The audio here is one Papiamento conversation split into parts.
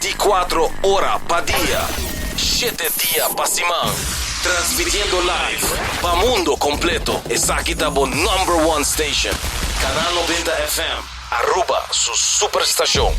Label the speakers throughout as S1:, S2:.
S1: 24 ora pa dia, shete dia pa siman. Transmitiendo live pa mundo completo. Esaki ta bo number one station. Canal 90 FM, Aruba su superstacion.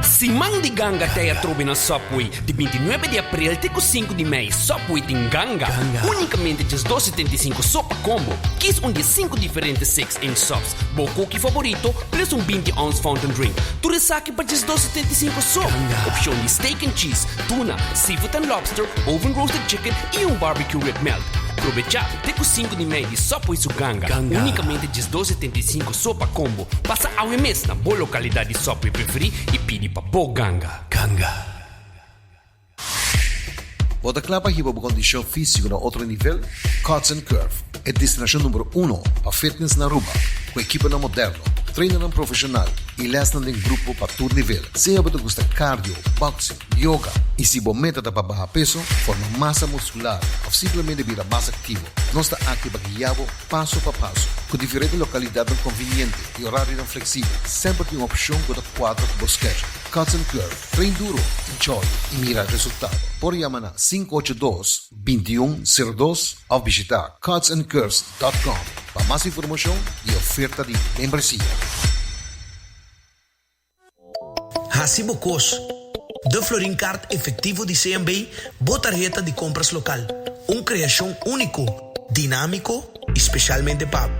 S2: Siman di ganga t'ei atrobe na Subway. Di bintinuebe di aprel te ku sinku di mei, Subway tin ganga. Unikamente djesdos setenta i sinku so pa kombo. Kis un di e sinku diferente six inch subs, bo koki favorito, plus un 20 ounce fountain drink. Tur esaki pa 12,75 so. Opcion di steak and cheese, tuna, seafood and lobster, oven roasted chicken y un barbecue rib melt. Probecha te cu 5 di mei di Subway su ganga, unicamente 12,75 so pa combo. Pasa awe mes na bo localidad di Subway preferi y pidi pa bo ganga. Ganga.
S3: Bo ta kla pa hiba bo kondishon físiko na otro nivel? Cuts and Curve, e destinashon number uno pa fitness na Aruba, ku ekiponan moderno, trainernan profeshonal i lèsnan den grupo pa tur nivel. Sea bo ta gusta cardio, boxing, yoga i si bo meta ta pa baha peso, forma masa muskular òf simplemente bira mas aktivo, nos ta aki pa guia bo paso pa paso. Ku diferente lokalidatnan konviniente i orarionan fleksibel, semper tin un opshon ku ta kuadra ku bo schedule. Cuts and Curve. Train duro, enjoy y mira resultado. Por yama na 582 2102 of bishita cutsandcurves dot com pa mas informacion y oferta di membresia.
S4: Haci bo cos. De Florin Card Efectivo di CMB, bo tarheta di compras local. Un creacion unico, dinamico y specialmente pa bo.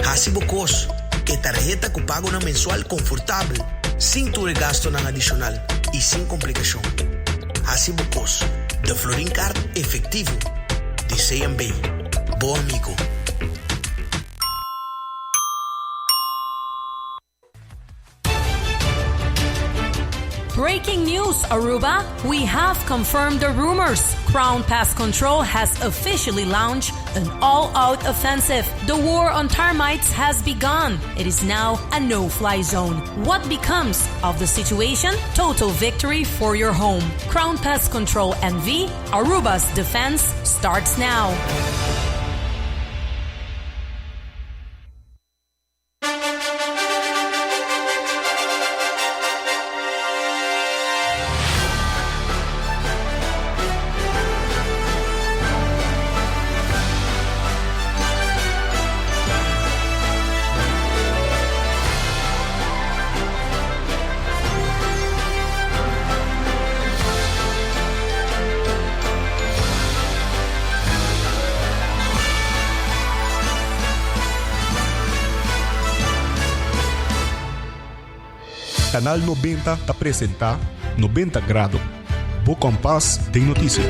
S4: Haci bo cos. E tarheta cu pagonan mensual confortabel, sin tur e gastonan adicional y sin complicacion. Haci bo cos. De Florin Card Efectivo di CMB. Bo amigo.
S5: Breaking news, Aruba! We have confirmed the rumors. Crown Pest Control has officially launched an all-out offensive. The war on termites has begun. It is now a no-fly zone. What becomes of the situation? Total victory for your home. Crown Pest Control NV, Aruba's defense starts now.
S6: Canal 90 ta presenta 90 Grado, bo kompas den notisia.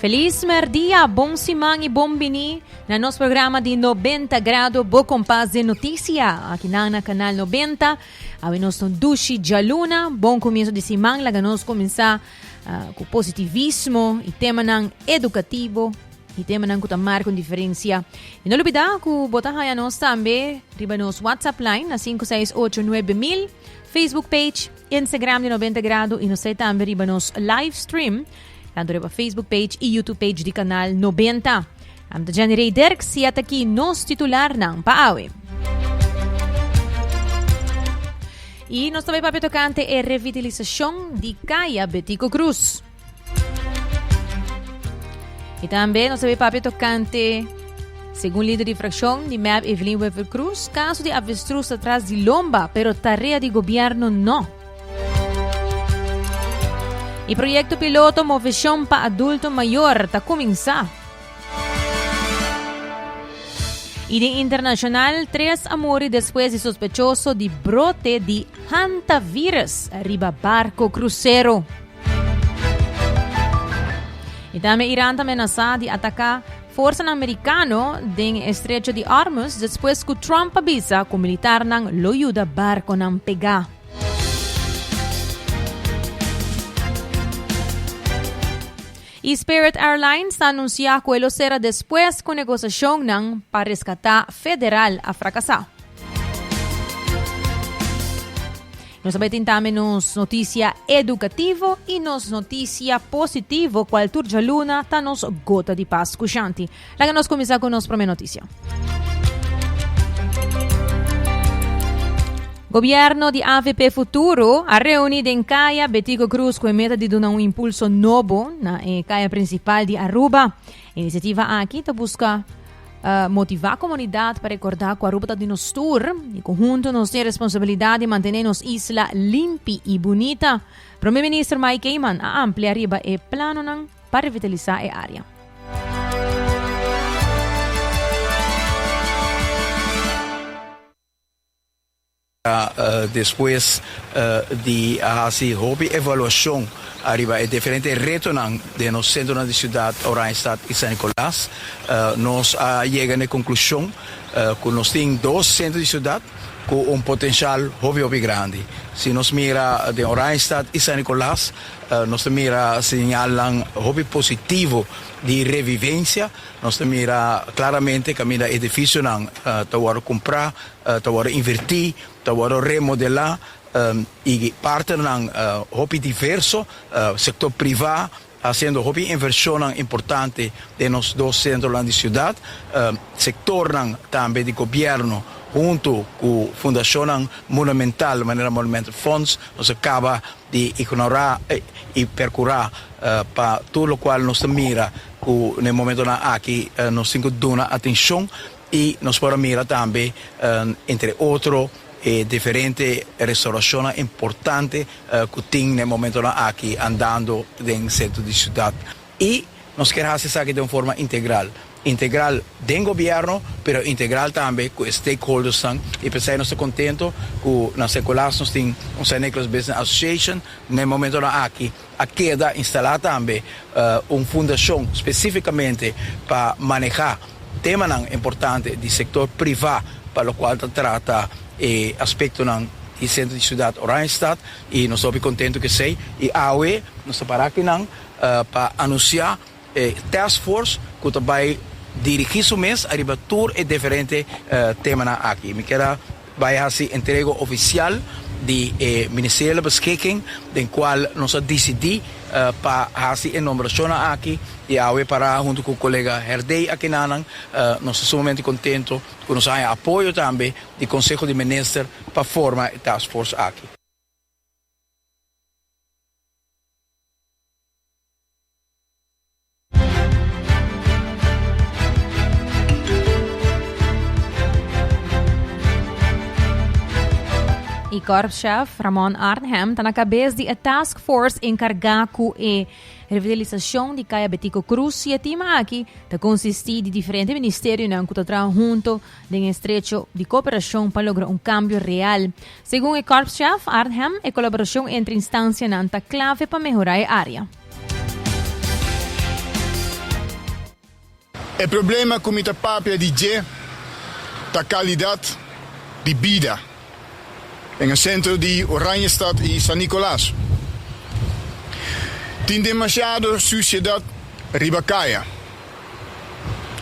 S7: Feliz merdia, bon siman y bon bini na nos programa di 90 grado Bo Kompas de Noticia. Aki na na Canal 90. Awe nos no dushi djaluna. Bon comienzo di siman. Laga nos comienza uh, cu positivismo y temanan educativo y temanan cu ta marca un diferencia. Y no olvida cu bo ta haya nos tambe riba nos WhatsApp line na 5689000, Facebook page, Instagram di 90 grado y nos tambe riba nos live stream. Tanto riba Facebook page y YouTube page di Canal 90. Ami ta Jenny Ray Dirks y ataki nos titularnan pa awe. Y nos ta bay papia tocante e revitalisacion di Caya Betico Cruz. Y tambe nos ta bay papia tocante, segun lider di fraccion di MEP Evelyn Wever Cruz, caso di avestruz ta tras di lomba, pero tarea di gobierno no. Y proyecto piloto Movecion pa Adulto Mayor ta cuminsa. Y den internacional, tres a muri despues di sospechoso di brote di hantavirus riba barco crucero. Y tambe Iran ta menasa di ataca forsanan mericano den e estrecho di Hormuz despues cu Trump a bisa cu militarnan lo yuda barconan pega. Y Spirit Airlines ta anuncia cu e lo cera despues cu negociacionnan pa rescata Federal a fracasa. Nos ta bay tin tambe nos noticia educativo y nos noticia positivo cual tur djaluna ta nos gota di pas cu Shanti. Laga nos cuminsa cu nos prome noticia. Gobierno di avp Futuro a reuni den Caya Betico Cruz cu e meta di duna un impulso nobo na e caya principal di Aruba. E iniciativa aki ta busca uh, motiva comunidad pa recorda cu Aruba ta di nos tur y cu hunto nos tin responsabilidad di mantene nos isla limpi y bunita. Prome Minister Mike Eman a amplia riba e planonan pa revitalisa e area.
S8: Despues di a hasi hopi evaluashon ariba e diferente retonan den nos sentronan di siudat Oranjestad i San Nicolas, nos a yega na e konklushon ku nos tin dos sentro di siudat ku un potenshal hopi hopi grandi. Si nos mira den Oranjestad i San Nicolas, nos ta mira señalnan hopi positivo di revivensia. Nos ta mira klaramente kaminda edifisionan ta wòrdu kumprá, ta wòrdu invertí, ta wòrdu remodelá i partnernan hopi diverso, sektor privá hasiendo hopi invershonnan importante den nos dos sentronan di siudat, sektornan tambe di gobièrnu huntu ku fundashonnan monumental manera Monumental Fonds. Nos a kaba di ignorá i perkurá pa tur lokual nos ta mira ku na e momentonan aki nos tin ku duna atenshon. I nos por a mira tambe, entre otro, e diferente restauracionnan importante cu tin na e momentonan aki andando den centro di ciudad. I nos kier haci esaki den un forma integral. Integral den gobierno, pero integral tambe cu e stakeholdersnan. I p'esei nos ta contento cu na San Nicolas nos tin un San Nicolas Business Association. Na e momentonan aki a keda instala tambe un fundacion specificamente pa maneha temanan importante di sector priva pa locual ta trata e aspectonan di centro di ciudad Oranjestad y nos ta hopi contento cu esey y awe nos ta para akinan pa anuncia e task force cu ta bay dirigi su mes ariba tur e diferente temanan aki. Mi kier a bay haci entrego oficial di e Ministeriële Beschikking den cual nos a dicidi pa haci e nombracionnan aki y awe para hunto cu colega Herdey akinanan. Nos ta sumamente contento cu nos a haya apoyo tambe di Conseho di Minister pa forma e task force aki.
S7: E korpschef Ramon Arnhem ta na kabes di e task force enkargá ku e revitalisashon di Kaya Betico Cruz i e tim aki ta konsistí di diferente ministerionan ku ta traha hunto den estrecho di kooperashon pa logra un kambio real. Segun e korpschef Arnhem e kolaborashon entre instansianan ta klave pa mehorá e área.
S9: E problema ku mi ta papia di dje ta kalidat di bida den e sentro di Oranjestad i San Nicolas. Tin demasiado susiedat riba kaya.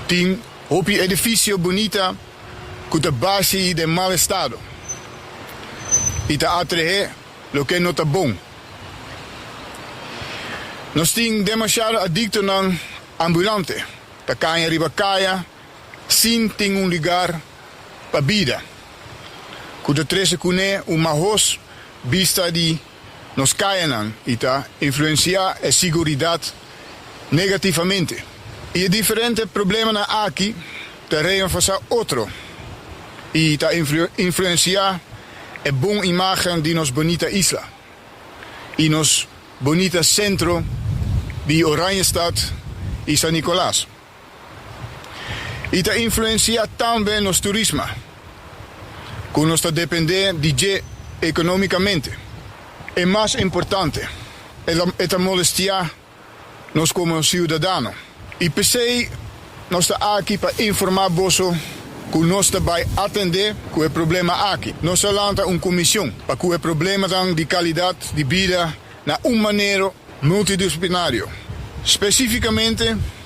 S9: Tin hopi edifisio bunita ku ta basi i den mal estado i ta atraé loke no ta bon. Nos tin demasiado adictonan ambulante ta caña riba caya sin tin un lugar pa bida, cu ta trece cune un mahos bista di nos cayanan y ta influencia e siguridad negativamente. Y e diferente problemanan aki ta reenforsa otro y ta influencia e bon imagen di nos bonita isla y nos bonita centro di Oranjestad y San Nicolas. Y ta influencia tambe nos turisma, cu nos ta depende di dje economicamente. E mas importante, e ta molestia nos como ciudadano. Y p'esey nos ta aki pa informa boso cu nos ta bay atende cu e problema aki. Nos a lanta un comision pa cu e problemanan di calidad di bida na un manera multidisciplinario. Specificamente.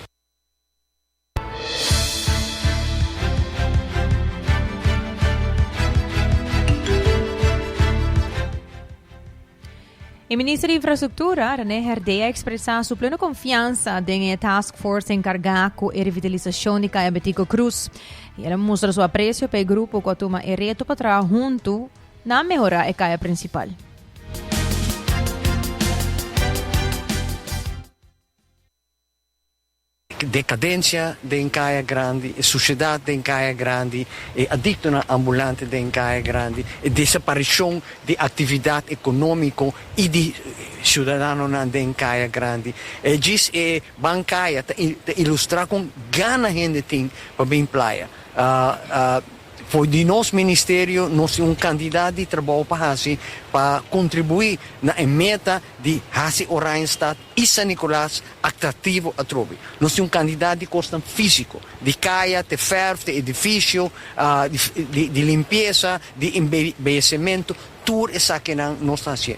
S7: E minister di Infrastructura, René Herdé, a expresa su pleno confiansa den e task force encarga cu e revitalisacion di Caya Betico Croes. Y el a mustra su aprecio pa e grupo cu a tuma e reto pa traha hunto na mehora e caya principal.
S10: Decadencia den Caya Grandi, e suciedad den Caya Grandi, e adictonan ambulante den Caya Grandi, e desaparicion di actividad economico y di ciudadanonan den Caya Grandi. E djis e ban Caya ta ilustra con gana hende tin pa bin playa. For di nos ministerio nos tin un kantidat di trabou pa hasi pa kontribuí na e meta di hasi Oranjestad i San Nicolas atraktivo atrobe. Nos tin un kantidat di kosnan físiko, di kaya te fèrf, te edifisio, di limpiesa, di embeyesimentu, tur esakinan nos ta hasié.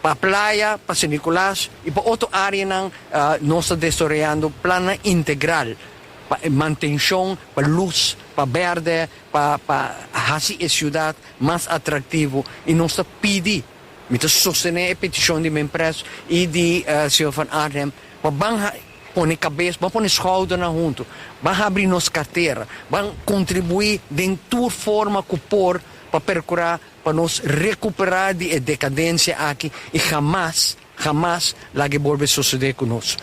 S10: Pa playa, pa San Nicolas i pa otro áreanan nos ta desaroyando plannan integral pa e mantenshon, pa lus, pa bèrdè, pa pa hasi e siudat mas atraktivo i nos ta pidi, mi ta sostené e petishon di Menpres i di señor Van Arnhem pa ban pone kabes, ban pone skoudernan huntu, ban habri nos kartera, ban kontribuí den tur forma ku por pa perkurá pa nos rekuperá di e dekadensia aki i hamas, hamas laga e bolbe sosodé ku nos.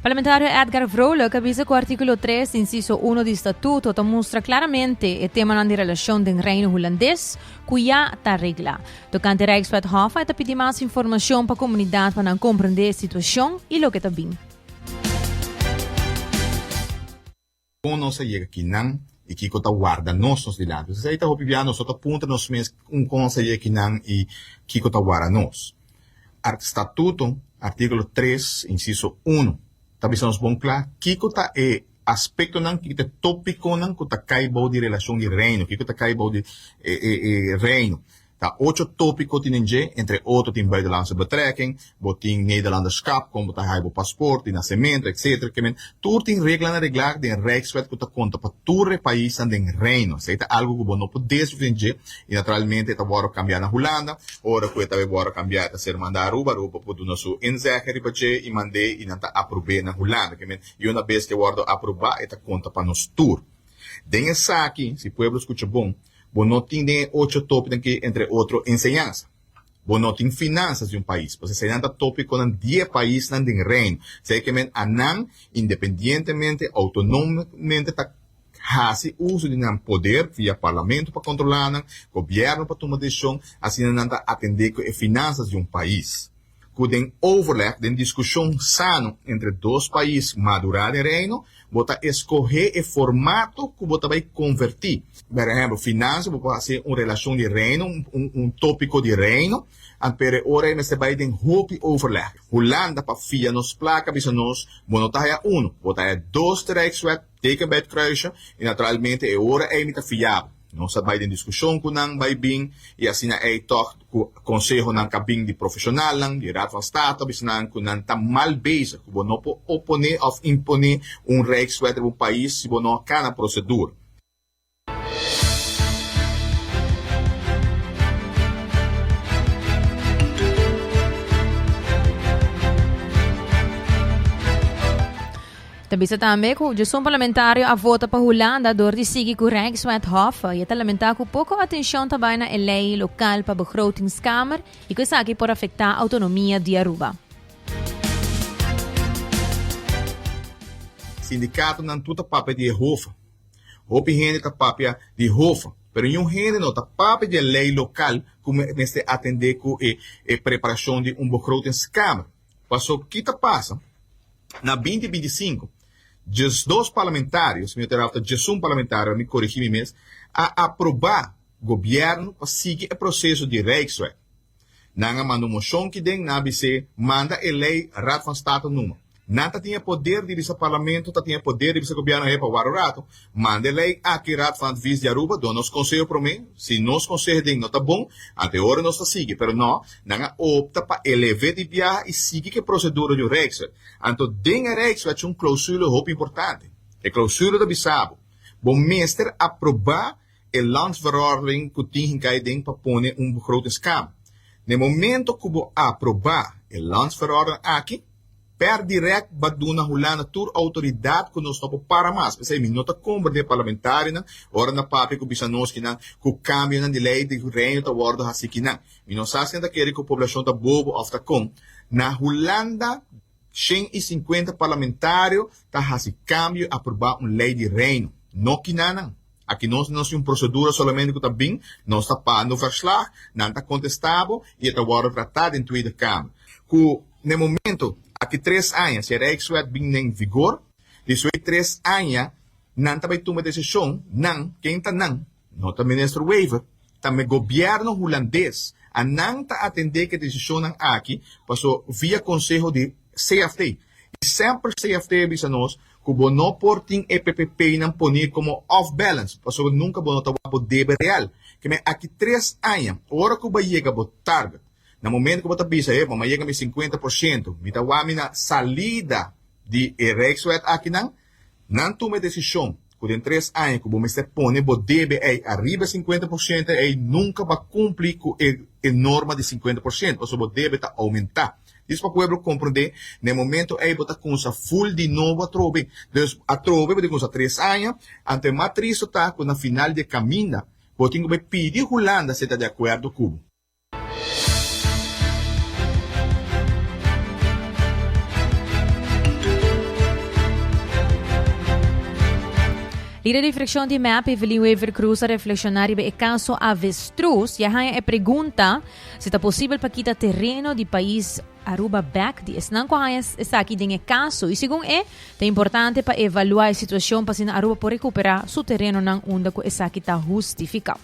S7: Parlamentario Edgar Vrolijk a bisa ku artíkulo 3, insiso 1 di statuto ta mustra klaramente e temanan di relashon den Reino Hulandes ku ya ta reglá. Tokante Rijkswet Hoffa e ta pidi mas informashon pa komunidat pa nan komprendé e situashon i loke ta bin.
S11: Kon nos a yega kinan i kiko ta warda nos nos dilanti? Esei ta hopi bia nos no ta puntra nos mes un kon nos a yega kinan i kiko ta warda nos. Art. Statuto, artíkulo tres, insiso unu, ta bisa nos bon kla kiko ta e aspektonan, kiko ta e tópikonan ku ta kai bou di relashon di Reino, kiko ta kai bou di e Reino. Ta ocho tópiko tin den dje, entre otro tin buitenlandse betrekking, bo tin Nederlanderschap, kon bo ta haña bo pasport di nasementu, etcetera. Ke men, tur tin reglanan reglá den Rijkswet ku ta konta pa tur e paisnan den Reino. Esei ta algu ku bo no por desvia den dje i naturalmente e ta wòrdu kambiá na Hulanda. Ora ku e ta bai wòrdu kambiá e ta ser mandá Aruba, Aruba por duna su inzege riba dje i mand'é i nan ta aprob'é na Hulanda. Ke men, i una bes ku e wòrdu aprobá e ta konta pa nos tur. Den esaki, si pueblo skucha bon, Bo no tin den e ocho topnan ki entre otro enseñansa. Bo no tin finansas di un pais. Pasobra eseinan ta topiconan di e paisnan den Reino. Esei ke men anan independientemente, autonomamente ta hasi uso di nan poder via parlamento pa controla nan, gobierno pa tuma decision, asina nan ta atende cu e finansas di un pais. Ku den overleg, den diskushon sano entre dos pais madurá den Reino, bo ta eskohé e formato ku bo ta bai konvertí. Por ehèmpel, finansa, bo por hasi un relashon di Reino, un tópiko di Reino, ant pero e ora ei mester bai den hopi overleg. Hulanda pa fia nos plaka bisa nos, bo no ta haya unu, bo ta haya dos de Rijkswet, teken bij het kruisje, i naturalmente e ora ei mi ta fia bo. Nos a bai den diskushon ku nan bai bin i asina ei tòg ku konsehonan ka bin di profeshonalnan di Raad van State a bisa nan ku nan ta mal bezig ku bo no por oponé òf imponé un Rijkswet riba un pais si bo no a kana prosedura.
S7: Ta bisa tambe ku djesun parlamentario a vota pa Hulanda dor di sigui ku Rijkswet Hof i e ta lamentá ku poko atenshon ta bai na e lei lokal pa begrotingskamer i ku esaki por afektá outonomia di Aruba.
S11: Sindikatonan tur ta papia di e hof. Hopi hende ta papia di hof, pero niun hende no ta papia di e lei lokal ku mester atendé ku e preparashon di un begrotingskamer. Paso ki ta pasa? Na binti 25, 12 parlamentario, si mi no ta erá ta 11 parlamentario, mi korigí mi mes, a aprobá gobièrnu pa sigui e proseso di Rijkswet. Nan a manda un moshon ki den nan a bis'é manda e lei Raad van State numa. Nan ta tin e poder di bisa Parlamento, ta tin e poder di bisa Gobierno he pa wara un rato, manda e ley aki Raad van Advies di Aruba dor nos conseho prome, si nos conseho den no ta bon, ante ora nos ta sigui, pero no, nan a opta pa eleve di biaha y sigui cu e procedura di un Rijkswet. Anto den e Rijkswet tin un clausule hopi importante. E clausule ta bisa bo, bo mester aproba e landsverordening cu tin hincai den pa pone un begrotingskamer. Na e momento cu bo aproba e landsverordening aki, Per direct ba duna Hulanda tur autoridad cu nos no por para mas. P'esey mi no ta comprende parlamentarionan ora nan papia cu bisa nos kinan cu cambionan di ley di Reino ta wordo haci kinan. Mi no sa si nan ta kere cu poblacion ta bobo of ta con. Na Hulanda 150 parlamentario ta haci cambio y aproba un ley di Reino. No kinanan. Aki nos no tin un procedura solamente cu ta bin, nos ta panda un verslag, nan ta contesta bo y e ta wordo trata den Tweede Kamer. Cu n'e momento aki tres aña si e Rijkswet bin den vigor, despues di tres aña nan ta bay tuma decision, nan, ken ta nan? No ta Minister Wever, ta me gobierno Hulandes, a nan ta atende cu e decisionnan aki paso via conseho di CFT. Y semper CFT a bisa nos cu bo no por tin e PPP-nan poni como off balance pasobra nunca bo no ta wak bo debe real. Ke men aki tres aña ora cu bo a yega bo target, na momento cu bo ta bisa e bo a yega mi 50%, mi ta wak mi na salida di e Rijkswet akinan, nan tuma e decision cu den tres aña cu bo mester pone bo debe ey ariba e 50% ey nunca bo a cumpli cu e norma di 50% pasobra bo debe ta aumenta. Dis pa pueblo comprende, na e momento ey bo ta cunsa full di nobo atrobe. Dus atrobe bo tin cunsa tres aña, anto e mas tristo ta cu na final di e caminda bo tin cu bay pidi Hulanda si e ta di acuerdo cu bo.
S7: Lider di fraccion di mep, Evelyn Wever-Croes a reflexiona riba e caso Avestruz y a haña e pregunta Si ta posibel pa kita tereno di pais Aruba bek di esnan ku haña esaki den e kaso i segun e, ta importante pa evaluá e situashon pa asina Aruba por rekuperá su terenonan unda ku esaki ta hustifiká.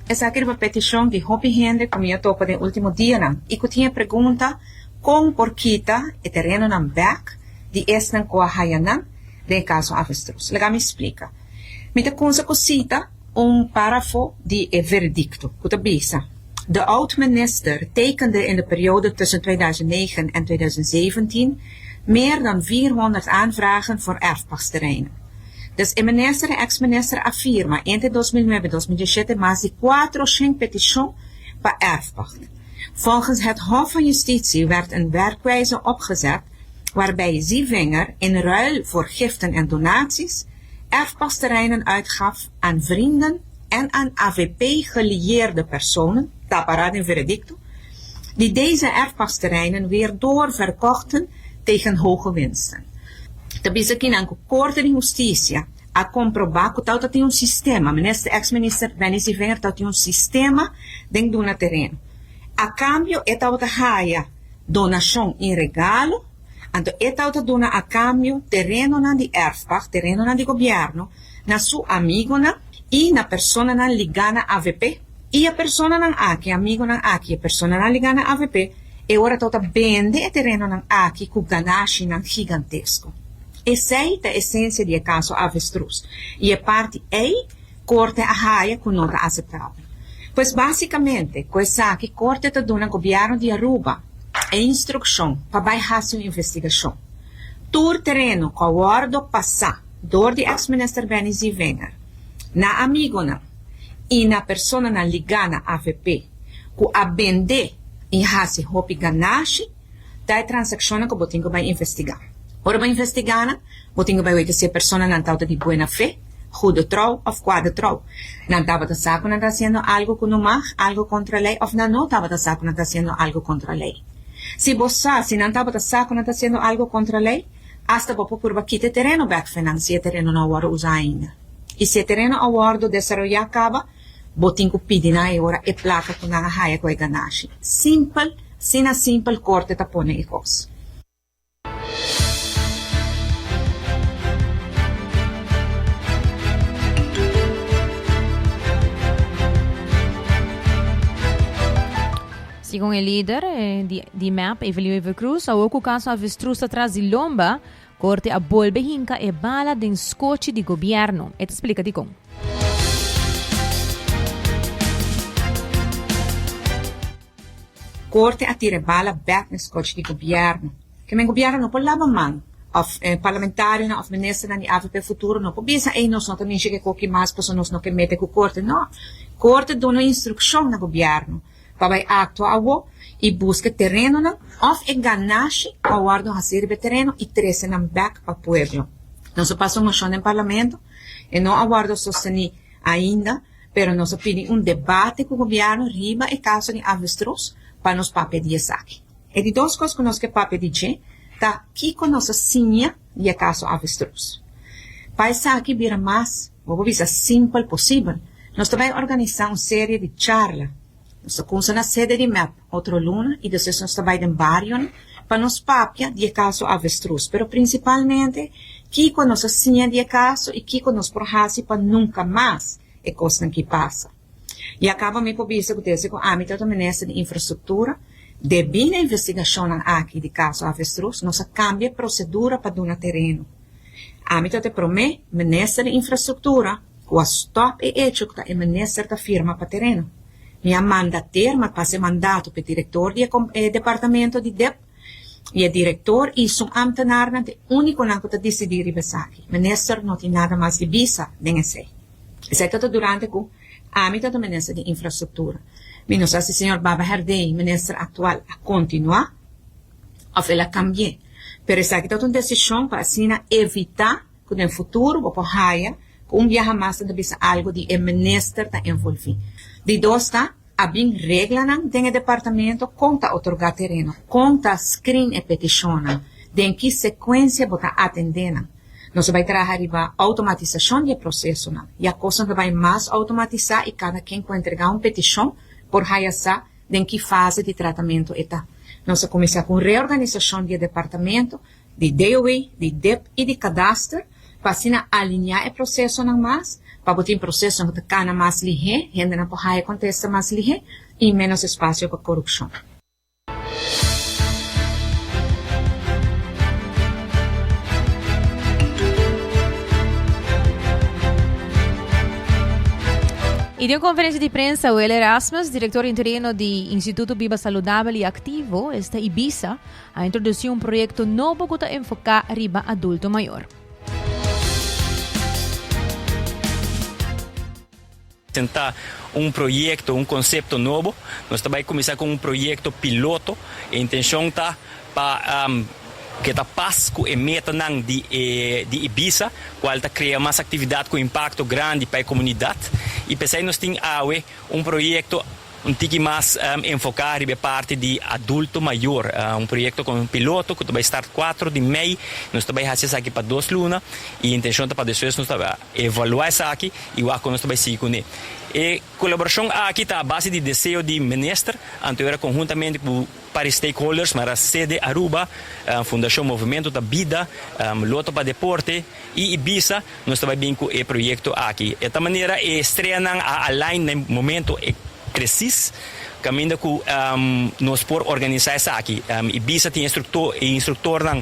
S12: Esaki riba petishon di hopi hende ku mi a topa den ultimo dianan i ku tin e pregunta kon por kita e terenonan bek di esnan ku a haya nan den e kaso Avestruz. Laga mi splika. Mi ta kunsa ku sita un párrafo di e veredicto ku ta bisa, De oud-minister tekende in de periode tussen 2009 en 2017 meer dan 400 aanvragen voor erfpachtsterreinen. Dus e minister en ex-minister a firma entre 2009 en 2017 mas di 400 petishon pa erfpacht. Volgens het Hof van Justitie werd een werkwijze opgezet waarbij Zievinger in ruil voor giften en donaties erfpachtsterreinen uitgaf aan vrienden en aan AVP-gelieerde personen, ta pará den veredicto, die deze erfpachtsterreinen weer doorverkochten tegen hoge winsten. Ta bisa kinan ku Korte di Hustisia a komprobá ku tawata tin un sistema, minister, ex minister Benny Zievinger tawata tin un sistema den duna tereno. A kambio e tawata haya donashon i regalo, Anto e tawata duna a kambio terenonan di erfpacht, terenonan di gobièrnu, na su amigonan i na personanan ligá na avp. I e personanan aki, e amigonan aki, e personanan ligá na avp, e ora tawata bende e terenonan aki ku ganashinan gigantesko. Esei ta esensia di e kaso Avestruz i e parti ei Korte a haya ku no ta aseptabel. Pues básikamente ku esaki Korte ta duna Gobièrnu di Aruba e instrukshon pa bai hasi un investigashon. Tur tereno ku a wòrdu pasá dor di eks minister Benny Zievinger na amigonan i na personanan ligá na avp ku a bende i hasi hopi ganashi, Ta e transakshonnan ku bo tin ku bai investigá. Ora bo investigá nan, bo tin ku bai weta si e personanan tabata di buena fe, goede trouw òf kwade trouw. Nan tabata sa ku nan ta hasiendo algu ku no mag, algu kontra lei, òf nan no tabata sa ku nan ta hasiendo algu kontra lei. Si bo sa si nan tabata sa ku nan ta hasiendo algu kontra lei, asta bo por purba kita e tereno bèk fe nan si e tereno no a wòrdu usá ainda. I si e tereno a wòrdu desaroyá kaba, Bo tin ku pidi nan e ora e plaka ku nan a haya ku e ganashi. Simpel, sina simpel korte ta pone e kos.
S7: Segun e lider di mep, Evelyn Wever-Croes, awor ku kaso Avestruz ta tras di lomba, Korte a bolbe hinka e bala den skochi di gobièrnu. E ta splika dikon.
S12: Korte a tira e bala bèk den skochi di gobièrnu. Ke men gobièrnu no por laba man òf parlamentarionan òf ministernan di avp Futuro no por bisa ey nos no ta mishi ke koki mas pasobra nos no ke mete ku korte. No. Korte duna un instrukshon na gobièrnu. Pa bai aktua awo i buska terenonan òf e ganashi ku a wòrdu hasi riba e tereno i trese nan bèk pa pueblo. Nos a pasa un moshon den parlamento, e no a wòrdu sostení ainda, pero nos a pidi un debate ku gobièrnu riba e kaso di avestruz pa nos papia di esaki. E di dos kos ku nos ke papia di dje ta kiko nos a siña di e kaso avestruz. Pa esaki bira mas, bo por bisa, simpel posibel, nos ta bai organisá un serie di charla. Nos ta kumsa na sede di mep otro luna i despues nos ta bai den barionan pa nos papia di e kaso avestruz, pero prinsipalmente kiko nos a siña di e kaso i kiko nos por hasi pa nunka mas e kosnan ki pasa. Ya kaba mi por bisa ku desde ku ami tabata minister di infrastruktura, debí na investigashonnan aki di kaso avestruz nos a kambia e prosedura pa duna tereno. Ami tabata e promé minister di infrastruktura ku a stòp e echo ku ta e minister ta firma pa tereno. Mi a manda ter, mi a pasa e mandato pa e direktor di e departamento di dep i e direktor i su ámtenarnan ta e únikonan ku ta disidí riba esaki. Minister no tin nada mas di bisa den esei. Esei ta ta durante ku ami ta ta minister di infrastruktura. Mi no sa si señor Baba Herdey, minister aktual, a kontinuá òf el a kambi'é. Pero esaki ta ta un desishon pa asina evitá ku den futuro bo por haya ku un biaha mas nan ta bisa algu di e minister ta envolví. Di dos ta, a bin reglanan den e departamento kon ta otorgá tereno, kon ta screen e petishonnan, den ki sekuensia bo ta atendé nan. Nos a bai traha riba outomatisashon di e prosesonan. Ya kosnan ta bai mas outomatisá i kada ken ku entregá un petishon por haya sa den ki fase di tratamentu e ta. Nos a kuminsá ku un reorganisashon di e departamento di DOW, di dip i di Kadaster pa asina alineá e prosesonan mas, pa bo tin prosesonan ku ta kana mas lihé, hendenan por haya kontesta mas lihé i ménos espasio pa korupshon.
S7: I den un konferensia di prensa, Will Erasmus, direktor interino di Instituto Biba Saludabel i Aktivo, esta IBISA, A introduci un proyecto nobo cu ta enfoca riba adulto mayor.
S13: Presenta un proyecto, un concepto nobo. Nos ta bay cuminsa cu un proyecto piloto. E intencion ta pa keda pas cu e metanan di e di Ibisa, cual ta crea mas actividad cu impacto grandi pa e comunidad. Y p'esey nos tin awe un proyecto. Un tiki mas enfoká riba e parti di adulto mayor. Un proyekto komo piloto ku ta bai start kuatro di mei. Nos ta bai hasi esaki pa dos luna i intenshon ta pa despues nos ta evaluá esaki i wak kon nos ta bai sigui kuné. E kolaborashon aki ta a base di deseo di minister, anto era konhuntamente ku Pari stakeholders mara sede Aruba, Fundashon Movimento ta Bida, Loto pa Deporte i Ibisa nos ta bai bin ku e proyekto aki. E ta manera e streanan a align na e momento e presis. kaminda ku nos por organisá esaki i bisa tin e instruktornan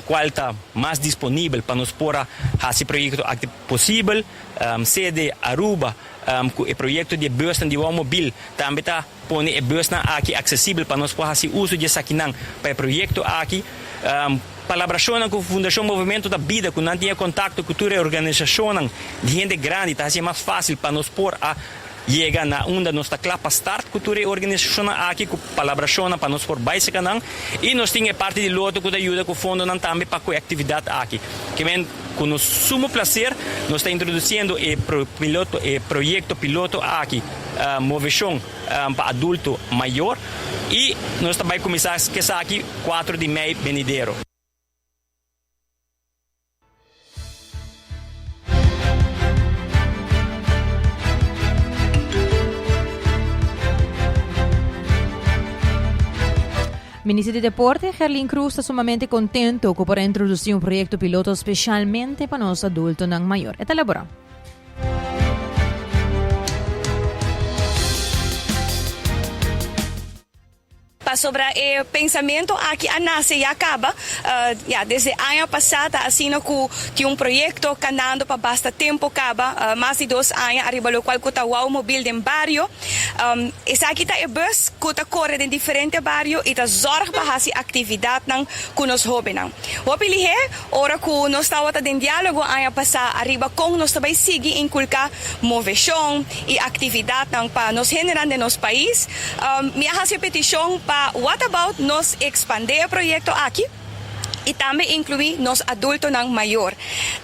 S13: kual ta mas disponibel pa nos por a hasi e proyekto aki posibel. Sede Aruba ku e proyekto di e busnan di Wou Mobil tambe ta pone e busnan aki aksesibel pa nos por hasi uso di esakinan pa e proyekto aki. Palabrashonnan ku Fundashon Movemento ta bida ku nan tin e kontakto ku tur e organisashonnan di hende grandi ta hasi e mas fásil pa nos por a yega na unda nos ta kla pa start ku tur e organisashonnan aki ku palabrashonnan pa nos por bai seka nan i nos tin e parti di loto ku ta yuda ku fondonan tambe pa ku e aktividat aki. Ke men ku nos sumo plaser nos ta introdusiendo e piloto e proyekto piloto aki Moveshon pa Adulto Mayor i nos ta bai kuminsá esaki kuatro di mei benidero.
S7: Minister di Deporte, Gerlin Cruz, ta sumamente contento cu por a introduci un proyecto piloto specialmente pa nos adultonan mayor. E ta elabora.
S14: Pasobra e pensamentu aki a nase ya kaba, ya desde aña pasá ta asina ku tin un proyekto kanando pa basta tempu kaba, mas di dos aña ariba lokual ku ta Wou Mobil den bario. Esaki ta e bus ku ta kore den diferente bario i ta zòrg pa hasi aktividatnan ku nos hóbennan. Hopi lihé ora ku nos tabata den diálogo aña pasá ariba kon nos ta bai sigui inkulká moveshon i aktividatnan pa nos hendenan den nos pais, mi a hasi e petishon pa what about nos ekspandé e proyekto aki i tambe inkluí nos adultonan mayor.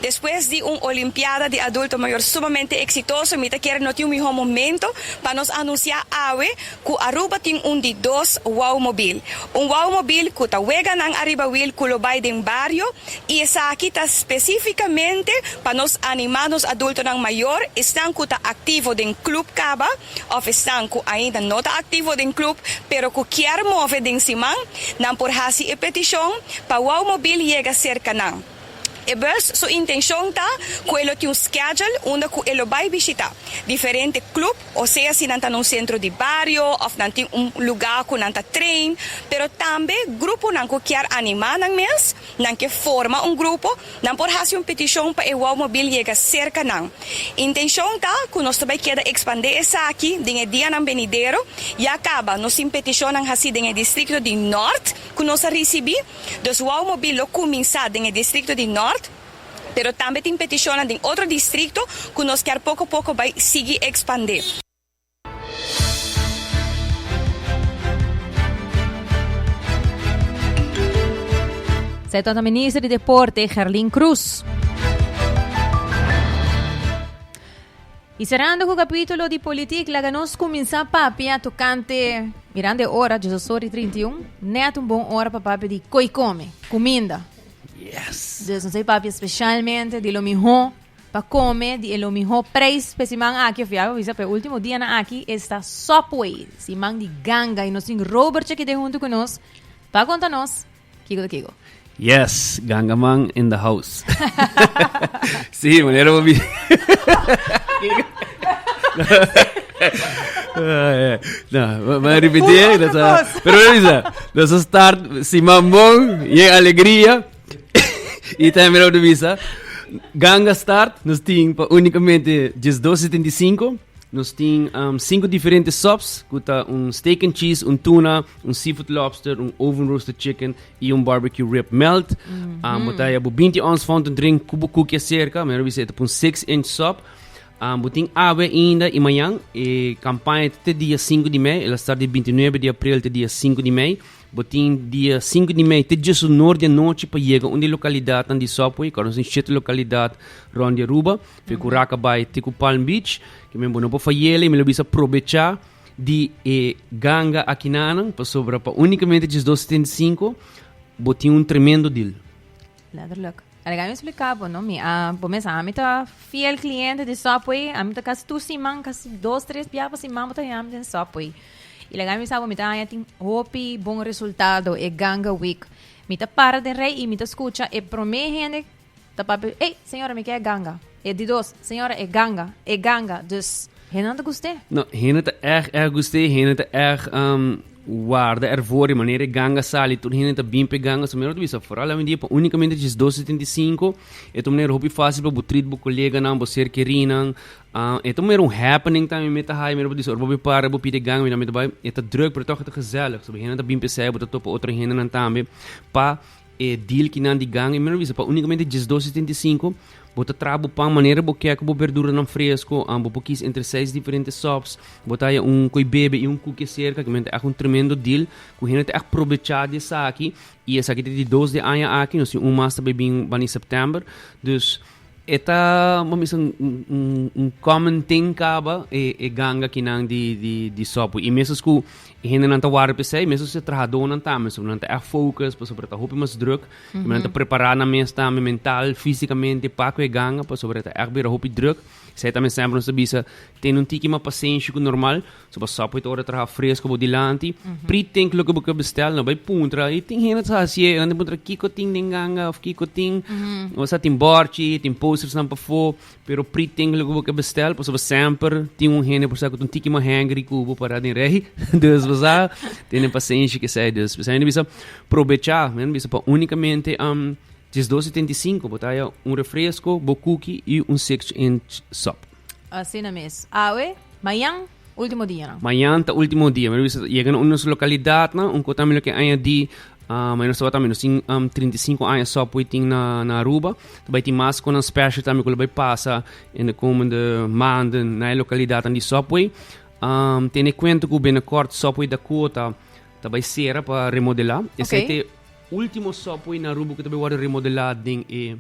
S14: Despues di un Olimpiada di Adulto Mayor sumamente eksitoso, mi ta kere no tin un mihó momento pa nos anunsiá awe ku Aruba tin un di dos woumobil. Un woumobil ku ta weganan ariba wiel ku lo bai den bario i esaki ta spesífikamente pa nos animá nos adultonan mayor, esnan ku ta aktivo den klup kaba òf esnan ku ainda no ta aktivo den klup pero ku kier move den siman, nan por hasi e petishon pa woumobil yega serka nan. E bus su intencion ta cu e lo tin un schedule unda cu e lo bay bishita diferente club, o sea si nan ta na un centro di bario of nan tin un lugar cu nan ta train, pero tambe gruponan cu kier anima nan mes, nan ke forma un grupo, nan por haci un peticion pa e woumobil yega cerca nan. Intencion ta cu nos ta bay keda expande esaki den e dianan benidero, ya caba nos tin peticionnan haci den e districto di Noord cu nos a ricibi. Dus Woumobil lo kuminsá den e distrikto di Nort, pero tambe tin petishonnan den otro distrikto ku nos kier poko poko bai sigui ekspandé.
S7: Esei tabata Minister di Deporte Gerlin Cruz. Y cerrando cu capítulo di politic, laga nos cuminsa papia tocante, mirando e ora, Jesus sorry 31, net un bon ora pa papia di coi come, cuminda.
S2: Yes.
S7: Dus nos ei papia specialmente di lo miho pa come, di e lo miho prijs pe siman aki, of ya, bisa pe ultimo dianan aki, esta Subway, siman di ganga. Y nos tin Robert aki den hunto cu nos pa conta nos Kiko ta kiko?
S2: Yes, Gangaman in the house. sí, manera bo bi. No, maar repetir, dat is, pero bisa, dat is start siman bon, y alegria. y también op de visa. Ganga start, nos tin pa únicamente 12.75. Nos tin um, cinco diferente subs, ku ta un steak and cheese, un tuna, un seafood lobster, un oven roasted chicken y un barbecue rib melt. Mm -hmm. um, bo ta bo 20 ounce fountain drink ku bo cookie acerca, mero bisa e ta un 6 inch sub. Um, bo tin awe ainda y mañan, e campaña te dia 5 di mei, el start di 29 di april te dia 5 di mei. Bo tin dia 5 di mei te djesunor di anochi pa yega un di lokalidatnan di Subway, ku nos tin shete lokalidat rond di Aruba. Fe ku Raka bai te ku Palm Beach, ke men bo no por fayele i mi lo bisa probechá di e ganga akinanan, pasobra pa únikamente 12.75 bo tin un tremendo deal.
S7: Letterlijk. Alga mi explica bo, no? Mi a, bo mes ami ta fiel cliente di Subway. Ami ta casi tur siman, casi dos, tres bia pa siman bo ta haña mi den Subway. Y laga mi sa bo mi ta haña tin hopi bon resultado e Ganga Week. Mi ta para den rij y mi ta scucha e prome hende ta papia, ey, señora mi ke e ganga. E di dos, señora e ganga, e ganga. Dus. Hende nan ta gust'é.
S15: No, hende ta erg, erg gust'é. Hende ta erg um, warda ervoor di manera e ganga sali. Tur hende ta bin p'e ganga. So mi ta bisa, vooral awendia pa unicamente 12,75. E ta un manera hopi fácil pa bo treat bo coleganan, bo ser kerinan. Uh, e ta un manera un happening tambe mi ta haya. Mi ta bisa, ora bo para, bo pidi e ganga, mi ta bai. E ta druk, pero toch e ta gezellig. So hende ta bin p'esei, bo ta topa otro hendenan tambe pa E deal ki nan di ganga, i mi no bisa pa unicamente 12,75, bo ta traha bo pan manera bo kier ku bo berduranan fresco, bo por kis entre seis diferente sops, bo ta haya un koi bebe i un cookie acerca, ki men ta echt un tremendo deal, ku hende ta echt probecha di esaki, i esaki ta di dos di aña aki, nos tin un mas ta bai bin bani september, dus e ta, bo bisa un un common thing kaba e e ganga kinan di di di Subway. I mesas ku e hendenan ta warda p'esei, mesas e trahadónan tambe, so nan ta ègt focus pasobra ta hopi mas drùk, i nan ta prepará nan mes tambe mental, físikamente pa ku e ganga pasobra e ta ègt bira hopi drùk. Esei tambe semper nos ta bisa, tene un tiki mas pasenshi ku normal, So bo Subway ta ora traha fresco bo dilanti. Pre-think loke bo ke bestel, no bai puntra. I tin hende ta hasi e, nan ta puntra kiko tin den ganga of kiko tin. O sa tin borchi, tin postersnan pafó, pero pre-think loke bo ke bestel, pasobra semper tin un hende por sa ku ta un tiki mas hangry ku bo para den rei. Dus bo sa, tene pasenshi kesei. Dus p'esei mi bisa probecha, mi bisa pa unicamente 12,75 bo ta haya un refresco, bo cookie i un 6-inch sub.
S7: Asina mes. Awe, mañan, último dianan.
S15: Mañan ta último dia. Mi bisa yega na un nos lokalidatnan, un kos tambe loke añadí, uh, nos tabata tambe nos tin um, 35 aña Subway tin na, na Aruba. Ta bai tin mas konan special tambe ku lo bai pasa in de komende maanden na e lokalidatnan di Subway. Um, tene kuenta ku binnenkort Subway Dakota ta bai sera pa remodelá. Esei
S7: Ok.
S15: ta e último Subway na Aruba ku ta bai wòrdu remodelá den e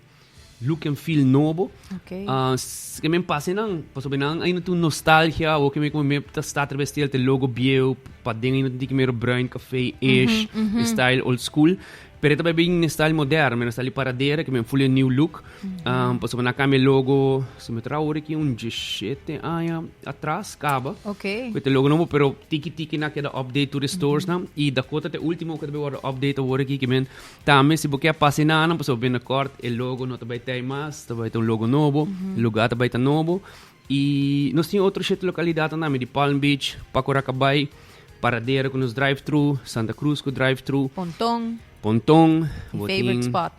S15: look and feel nobo.
S7: Okay.
S15: Uh, ke men pase nan, pasobra nan ainda tin nostalgia, o ke men como me ta sta através tel te logo bieu, pa den ainda tin mero bruin café ish, style old school. Pero e ta bai bin style moderno, men style paradera, ke men full new look. Um, pasobra nan cambia logo, si me tra ora ki un 17 aña atras, caba.
S7: Okay.
S15: Ku te logo nobo, pero tiki tiki na keda update tur e stores nan. I Dakota te ultimo ku ta bai wordo update awor aki, ke men Tambe si bo ke pasa e nanan pasobra binnenkort e logo no ta bai tei mas, ta bai ta un logo nobo, e lugar ta bai ta nobo. I nos tin otro shete lokalidatnan tambe di Palm Beach, Paco Racabay, Paradera ku nos drive thru, Santa Cruz ku drive thru.
S7: Ponton.
S15: Ponton.
S7: Mi favorite spot.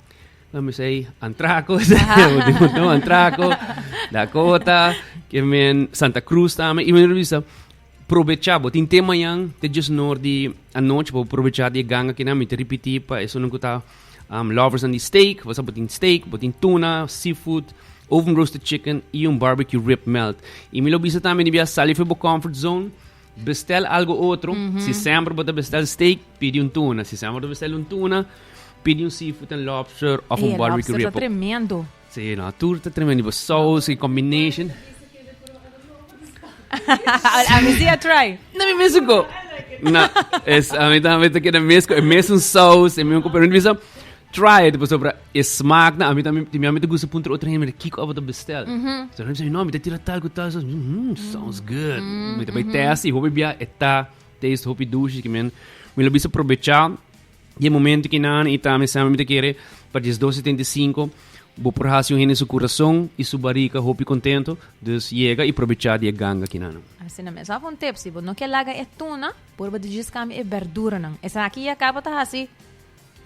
S15: Let me say, Antraco, bo tin Ponton, Antraco, Dakota, ke men Santa Cruz tambe. I mi bisa Probecha, bo tin te mañan te djesnor di anochi pa bo probecha di e ganga kinan. Mi ta ripiti pa esunnan ku ta um, loversnan di steak. Bo sa bo tin steak, bo tin tuna, seafood, oven roasted chicken i un barbecue rib melt. I mi lo bisa tambe di bia sali for bo comfort zone, bestel algo otro. Si semper bo ta bestel steak, pidi un tuna. Si semper bo ta bestel un tuna, pidi un seafood and lobster of un
S7: Ey, e
S15: barbecue
S7: lobster
S15: rib.
S7: ta tremendo.
S15: Sí, no, tur ta tremendo. Bo saus y combination.
S7: A mi sí a try.
S15: Na mi mesun ko. Na, es, a mi tambe ta keda mes ko. E mesun saus, e mesun ko. Pero mi bisa, try it, pasobra e smaak na, a mi tambe, mi a mi ta gusta puntra otro hende, kiko abo ta bestel. So mi bisa, no, mi ta tira tal ku tal saus. Sounds good. Mi ta bai test y hopi bia e ta taste hopi dushi ki men. Mi lo bisa probecha Di e momento ki nan i tambe semper mi ta kere pa 12:75 bo por hasi un hende su kurason i su barika hopi kontento, dus yega i probechá di e ganga ki nan.
S7: Asina mes. Af un tip, si bo no ke laga e tuna, purba di djis kambia e berduranan. Esaki ya kaba ta hasi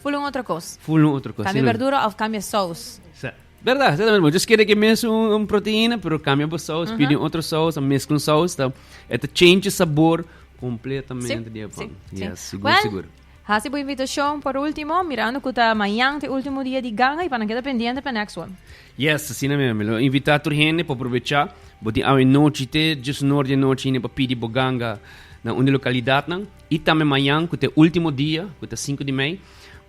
S7: ful un otro kos.
S15: Ful un otro kos,
S7: Kambia berdura of kambia sous.
S15: Sa. Berdad, sa tambe. Bo just kere ke mes un, un proteina, pero kambia bo saus, pidi un otro saus, a meskla un saus, ta, e ta change e sabor kompletamente di e pan.
S7: Sí, sí.
S15: Yes, sigur,
S7: Well,
S15: sigur.
S7: Hasi bo invitashon por ultimo, mirando ku ta mañan ta e ultimo dia di ganga i pa nan keda pendiente pa next one.
S15: Yes, asina mi mi lo invitá tur hende pa aprovechá. Bo tin awe nochi te djesnor di anochi hende pa pidi bo ganga na un di lokalidatnan. I tambe mañan ku ta e ultimo dia, ku ta sinku di mei,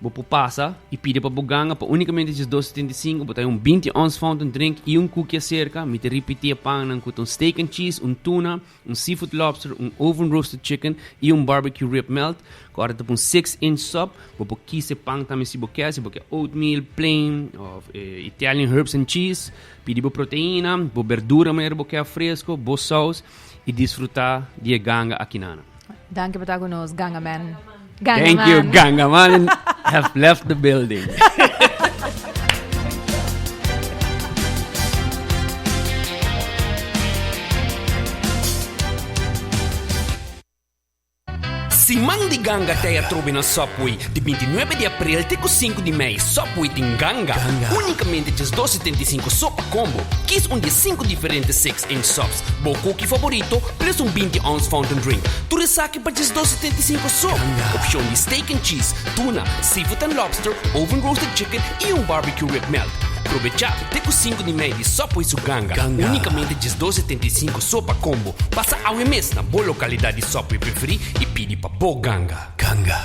S15: Bo por pasa y pidi pa bo ganga pa unicamente 12.75, bo ta hay un 20 ounce fountain drink y un cookie acerca. Mi ta ripiti e pannan cu ta un steak and cheese, un tuna, un seafood lobster, un oven roasted chicken y un barbecue rib melt. Cu ora ta pa un 6 inch sub. Bo por kis e pan tambe si bo kier, si bo kier oatmeal, plain of Italian herbs and cheese. Pidi bo proteina, bo berdura manera bo kier fresco, bo saus y disfruta di e ganga akinana.
S7: Danki pa ta cu nos, Ganga Man. Ganga
S15: Thank you,
S7: Man.
S15: Ganga Man have left the building.
S2: Siman di ganga t'ei atrobe na Subway. Di bintinuebe di april te ku sinku di mei, Subway tin ganga. Unikamente djesdos 75 so pa kombo. Kis un di e sinku diferente six inch subs, bo koki favorito, plus un 20 ounce fountain drink. Tur esaki pa djesdos 75 so. Opshon di steak and cheese, tuna, seafood and lobster, oven roasted chicken i un barbecue rib melt. Probechá te ku sinku di mei di Subway su ganga. Unikamente djesdos 75 so pa kombo. Pasa awe mes na bo lokalidat di Subway preferí i pidi pa bo ganga. Ganga.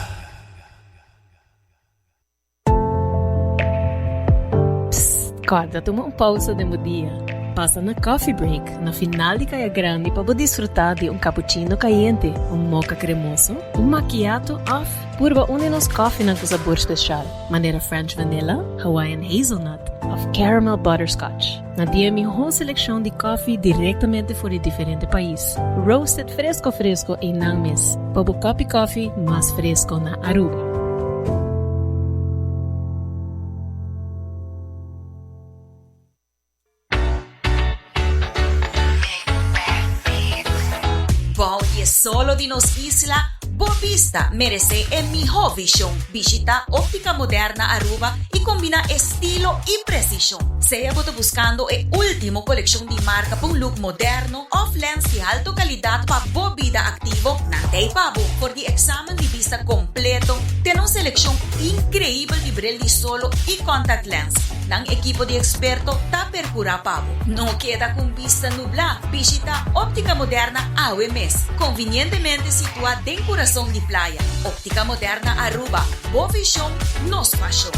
S16: Psst, kòrda tuma un pousa den bo dia. Pasa na Coffee Break na final di Kaya Grandi pa bo disfrutá di un cappuccino kayente, un mocha kremoso, un macchiato òf purba un di nos kòfinan ku sabor speshal, manera French Vanilla, Hawaiian Hazelnut òf Caramel Butterscotch. Nan tin e mihó selekshon di kòfi direktamente for di diferente pais, roasted fresko fresko einan mes, pa bo kòpi kòfi mas fresko na Aruba.
S17: Bou di e solo di nos isla, bo bista meresé e mihó vishon. Bishita Óptica Moderna Aruba i kombiná estilo i presishon. Sea bo ta buskando e último kolekshon di marka pa un look moderno òf lens di alto kalidat pa bo bida aktivo, nan ta ei pa bo. For di eksamen di bista kompleto te na un selekshon inkreibel di bril di solo i contact lens, nan ekipo di eksperto ta perkurá pa bo. No keda ku un bista nublá, bishita Óptica Moderna awe mes, konvinientemente situá den kurason di playa. Óptica Moderna Aruba, bo vision, nos pasion.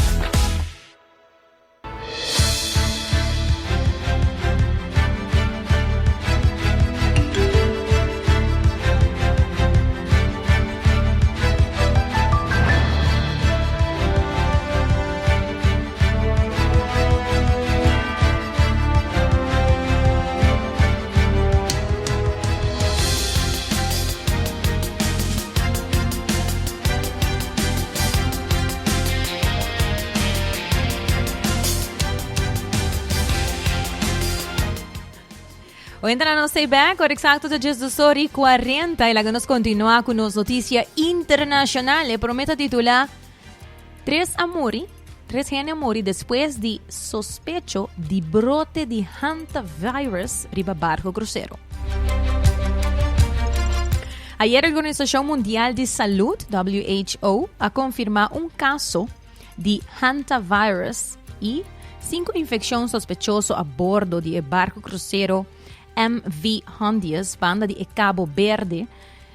S7: O entra nos stay back, ora exacto ta 12 ora y 40 y laga nos continua cu nos noticia internacional. E prometa titula Tres a muri, tres hende a muri despues di sospecho di brote di hantavirus riba barco crucero. Ayer Organisacion Mundial di Salud, WHO, a confirma un caso di hantavirus y cinco infeccion sospechoso a bordo di e barco crucero MV Hondius banda di e Cabo Berde.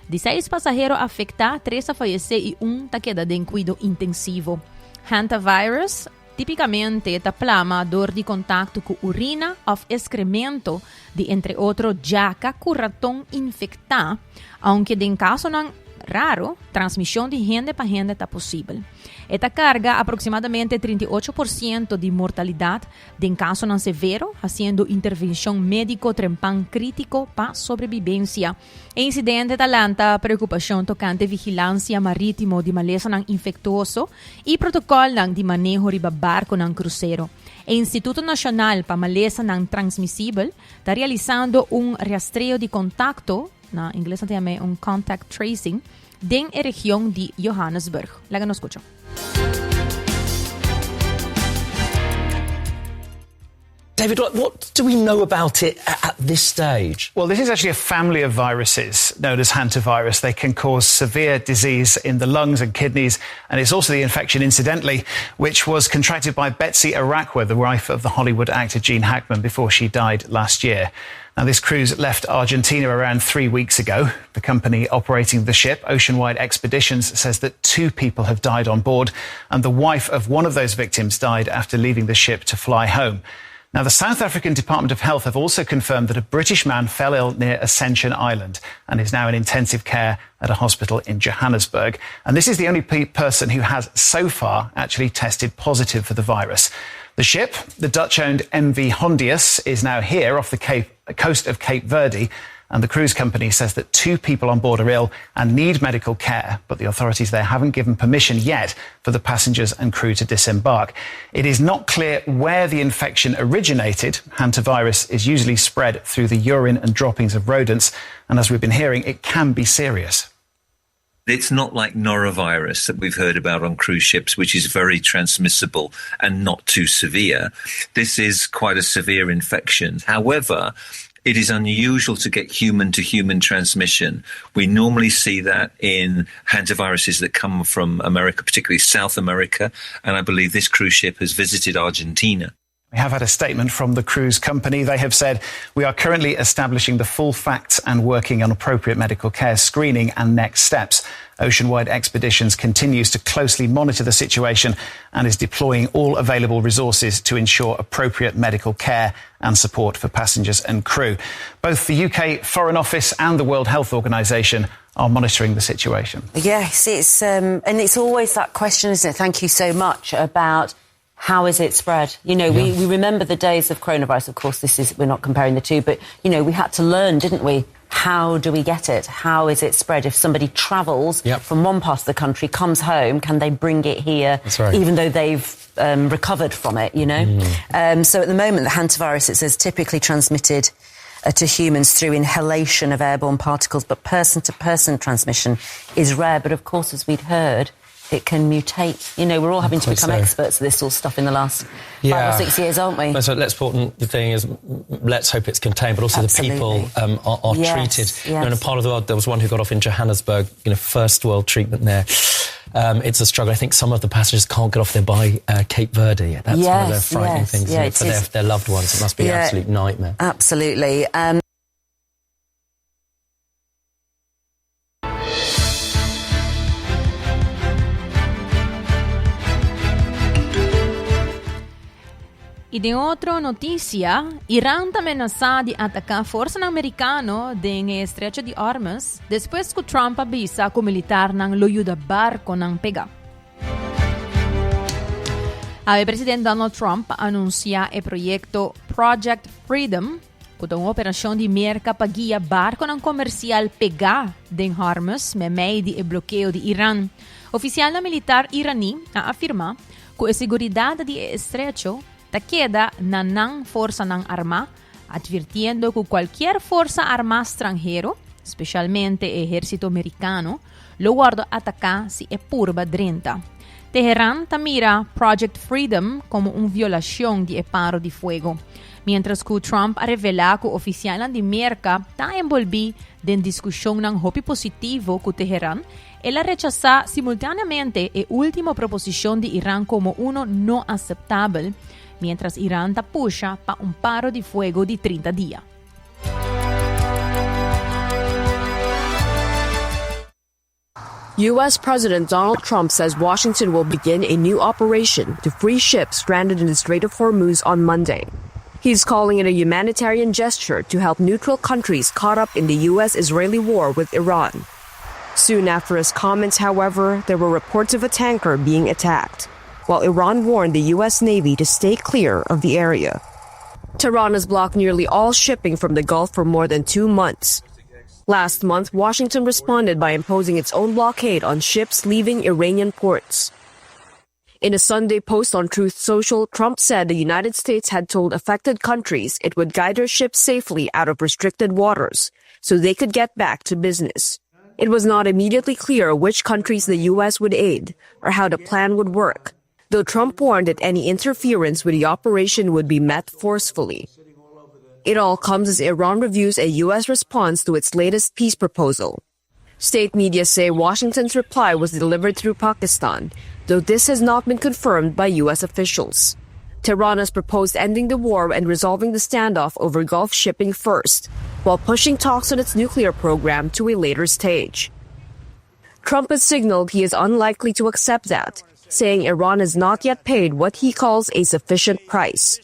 S7: Di seis pasahero afecta, tres a fayece y un ta keda den cuido intensivo. Hantavirus Tipicamente ta plama dor di contacto cu urina of excremento di entre otro djaca cu raton infecta, aunke den casonan raro transmision di hende pa hende ta posibel. E ta carga aproximadamente 38% di mortalidad Den kasonan severo, hasiendo intervenshon médiko trempan krítiko pa sobrebibensia. E insidente ta lanta preokupashon tokante vigilansia marítimo di malesanan infektuoso i protokòlnan di maneho riba barkonan krusero. E Instituto Nashonal pa Malesanan Transmisibel ta realisando un rastreo di kontakto, na ingles nan ta yam'é un contact tracing, den e region di Johannesburg. Laga nos skucha.
S18: David, what do we know about it at this stage?
S19: Well, this is actually a family of viruses known as hantavirus. They can cause severe disease in the lungs and kidneys, and it's also the infection, incidentally, which was contracted by Betsy Arakwa, the wife of the Hollywood actor Gene Hackman, before she died last year. Now, this cruise left Argentina around three weeks ago. The company operating the ship, Oceanwide Expeditions, says that two people have died on board, and the wife of one of those victims died after leaving the ship to fly home. Now, the South African Department of Health have also confirmed that a British man fell ill near Ascension Island and is now in intensive care at a hospital in Johannesburg. And this is the only pe person who has so far actually tested positive for the virus. The ship, the Dutch owned MV Hondius, is now here off the Cape, coast of Cape Verde. And the cruise company says that two people on board are ill and need medical care, but the authorities there haven't given permission yet for the passengers and crew to disembark. It is not clear where the infection originated. Hantavirus is usually spread through the urine and droppings of rodents, and as we've been hearing, it can be serious.
S20: It's not like norovirus that we've heard about on cruise ships, which is very transmissible and not too severe. This is quite a severe infection. However, it is unusual to get human to human transmission. We normally see that in hantaviruses that come from America, particularly South America. And I believe this cruise ship has visited Argentina.
S19: We have had a statement from the cruise company. They have said, We are currently establishing the full facts and working on appropriate medical care screening and next steps. Oceanwide Expeditions continues to closely monitor the situation and is deploying all available resources to ensure appropriate medical care and support for passengers and crew. Both the UK Foreign Office and the World Health Organization are monitoring the situation.
S21: Yes, it's um, and it's always that question, isn't it? Thank you so much about how is it spread? You know, yeah. we, we remember the days of coronavirus. Of course, this is we're not comparing the two, but you know, we had to learn, didn't we? How do we get it? How is it spread? If somebody travels yep. from one part of the country, comes home, can they bring it here, right. even though they've um, recovered from it, you know? Mm. Um, so at the moment, the hantavirus, it says, typically transmitted uh, to humans through inhalation of airborne particles, but person to person transmission is rare. But of course, as we'd heard, it can mutate. You know, we're all having to become so. experts at this sort of stuff in the last yeah. five or six years, aren't we?
S18: So let's important the thing is, let's hope it's contained, but also
S21: Absolutely.
S18: the people um, are, are
S21: yes,
S18: treated.
S21: Yes.
S18: You know, in a part of the world, there was one who got off in Johannesburg, you know, first world treatment there. Um, it's a struggle. I think some of the passengers can't get off there by uh, Cape Verde. That's
S21: yes,
S18: one of the frightening
S21: yes.
S18: things
S21: yeah,
S18: you know, for their, their loved ones. It must be
S21: yeah,
S18: an absolute nightmare.
S21: Absolutely. Um,
S7: I den otro notisia, Iran ta menasá di ataká forsanan merikano den e Estrecho di Hormuz despues ku Trump a bisa ku militarnan lo yuda barkonan pegá. Awe president Donald Trump a anunsiá e proyekto Project Freedom, ku ta un operashon di Merka pa guia barkonan komersial pegá den Hormuz meimei di e blokeo di Iran. Ofisialnan militar iraní a afirmá ku e seguridat di e estrecho ta keda na nan forsanan armá, atvirtiendo ku kualkier forsa armá stranhero, spesialmente e ehérsito merikano, lo wòrdu ataká si e purba drenta. Teheran ta mira Project Freedom komo un violashon di e paro di fuego, miéntras ku Trump a revelá ku ofisialnan di Merka ta enbolbí den diskushonnan hopi positivo ku Teheran El a rechasá simultáneamente e último proposishon di Iran komo uno no aseptabel, miéntras Iran ta pusha pa un paro di fuego di 30 dia.
S22: U.S. President Donald Trump says Washington will begin a new operation to free ships stranded in the Strait of Hormuz on Monday. He's calling it a humanitarian gesture to help neutral countries caught up in the U.S. Israeli war with Iran. Soon after his comments, however, there were reports of a tanker being attacked, while Iran warned the U.S. Navy to stay clear of the area. Tehran has blocked nearly all shipping from the Gulf for more than two months. Last month, Washington responded by imposing its own blockade on ships leaving Iranian ports. In a Sunday post on Truth Social, Trump said the United States had told affected countries it would guide their ships safely out of restricted waters so they could get back to business. It was not immediately clear which countries the U.S. would aid or how the plan would work, though Trump warned that any interference with the operation would be met forcefully. It all comes as Iran reviews a U.S. response to its latest peace proposal. State media say Washington's reply was delivered through Pakistan, though this has not been confirmed by U.S. officials. Tehran has proposed ending the war and resolving the standoff over Gulf shipping first, while pushing talks on its nuclear program to a later stage. Trump has signaled he is unlikely to accept that, saying Iran has not yet paid what he calls a sufficient price.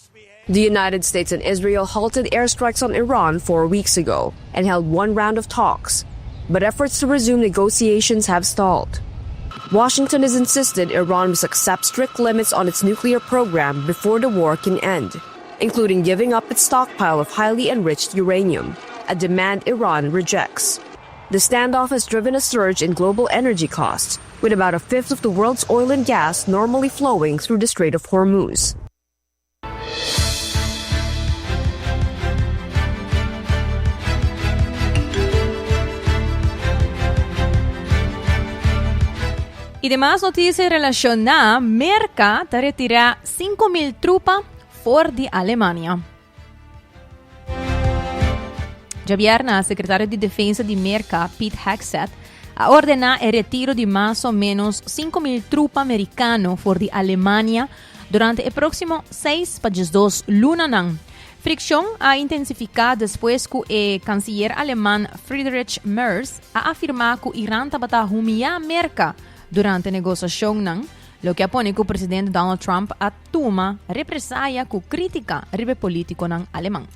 S22: The United States and Israel halted airstrikes on Iran four weeks ago and held one round of talks, but efforts to resume negotiations have stalled. Washington has insisted Iran must accept strict limits on its nuclear program before the war can end, including giving up its stockpile of highly enriched uranium, a demand Iran rejects. The standoff has driven a surge in global energy costs, with about a fifth of the world's oil and gas normally flowing through the Strait of Hormuz.
S7: I demas notisia relashoná, Merka ta retirá 5.000 trupa for di Alemania. Djabièrnè, sekretario di Defensa di Merka, Pete Hegseth, a ordená e retiro di mas o ménos 5.000 trupa merikano for di Alemania durante e próksimo seis pa 12 lunanan. Frikshon a intensifiká despues ku e kansiyer aleman Friedrich Merz a afirmá ku Iran tabata humiyá Merka durante negosashonnan, loke a pone ku presidente Donald Trump a tuma represaya ku krítika riba e polítikonan aleman.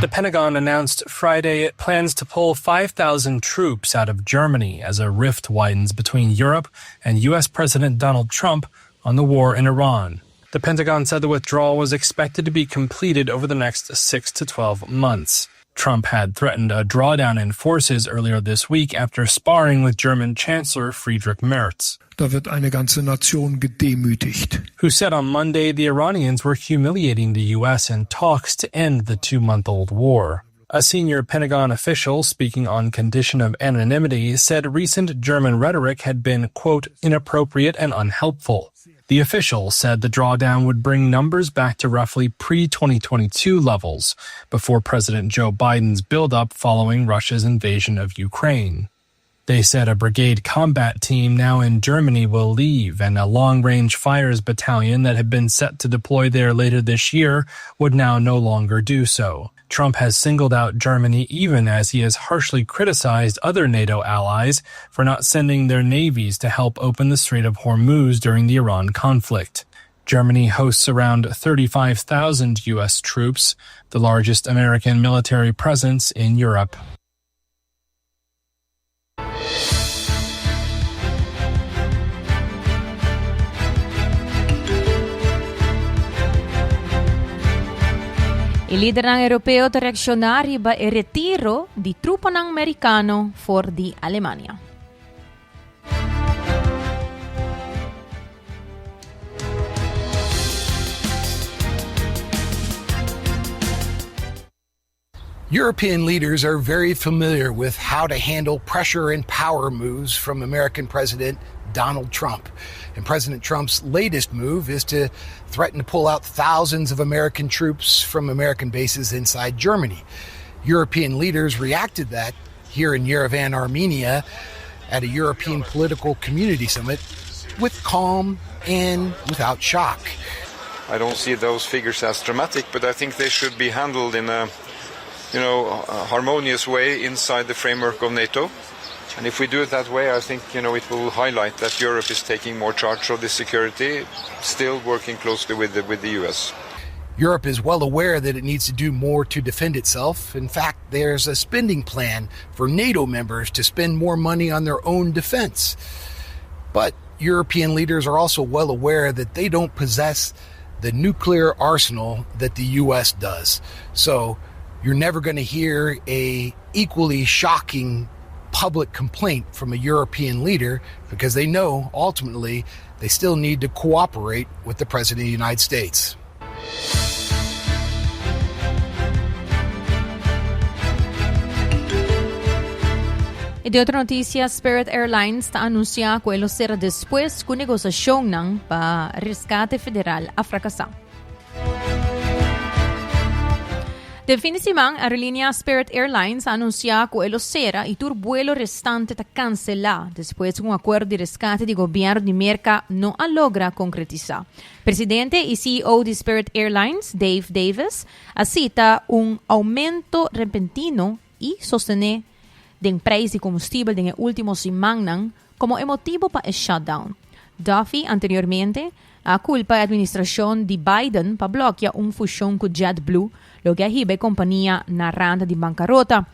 S1: The Pentagon announced Friday it plans to pull 5,000 troops out of Germany as a rift widens between Europe and U.S. President Donald Trump on the war in Iran. The Pentagon said the withdrawal was expected to be completed over the next 6 to 12 months. Trump had threatened a drawdown in forces earlier this week after sparring with German Chancellor Friedrich Merz.
S3: Da wird eine ganze Nation gedemütigt.
S1: Who said on Monday the Iranians were humiliating the U.S. in talks to end the two month old war. A senior Pentagon official speaking on condition of anonymity said recent German rhetoric had been, quote, inappropriate and unhelpful. The official said the drawdown would bring numbers back to roughly pre 2022 levels before President Joe Biden's buildup following Russia's invasion of Ukraine. They said a brigade combat team now in Germany will leave, and a long range fires battalion that had been set to deploy there later this year would now no longer do so. Trump has singled out Germany even as he has harshly criticized other NATO allies for not sending their navies to help open the Strait of Hormuz during the Iran conflict. Germany hosts around 35,000 U.S. troops, the largest American military presence in Europe.
S7: E lidernan europeo ta reakshoná riba e retiro di trupanan merikano for di Alemania.
S23: European leaders are very familiar with how to handle pressure and power moves from American President Donald Trump. And President Trump's latest move is to threaten to pull out thousands of American troops from American bases inside Germany. European leaders reacted that here in Yerevan, Armenia, at a European political community summit with calm and without shock.
S24: I don't see those figures as dramatic, but I think they should be handled in a you know, a harmonious way inside the framework of NATO. And if we do it that way, I think you know it will highlight that Europe is taking more charge of the security, still working closely with the, with the US.
S23: Europe is well aware that it needs to do more to defend itself. In fact, there's a spending plan for NATO members to spend more money on their own defense. But European leaders are also well aware that they don't possess the nuclear arsenal that the US does. So you're never going to hear a equally shocking public complaint from a European leader because they know ultimately they still need to cooperate with the President of the United States.
S7: I di otro notisia, Spirit Airlines ta anunsiá ku e lo sera despues ku negosiashonnan pa reskate federal a frakasá. Den fin di siman, aerolínea Spirit Airlines a anunsiá ku e lo sera i tur buelo restante ta kanselá despues ku un akuerdo di reskate di gobièrnu di Merka no a logra konkretisá. Presidente i CEO di Spirit Airlines, Dave Davis, a sita un oumento repentino i sostené den prijs di komustibel den e último simannan komo e motibu pa e shutdown. Duffy anteriormente a kulpa e administrashon di Biden pa blòkia un fushon ku JetBlue, loke a hiba e kompania na randa di bankarota.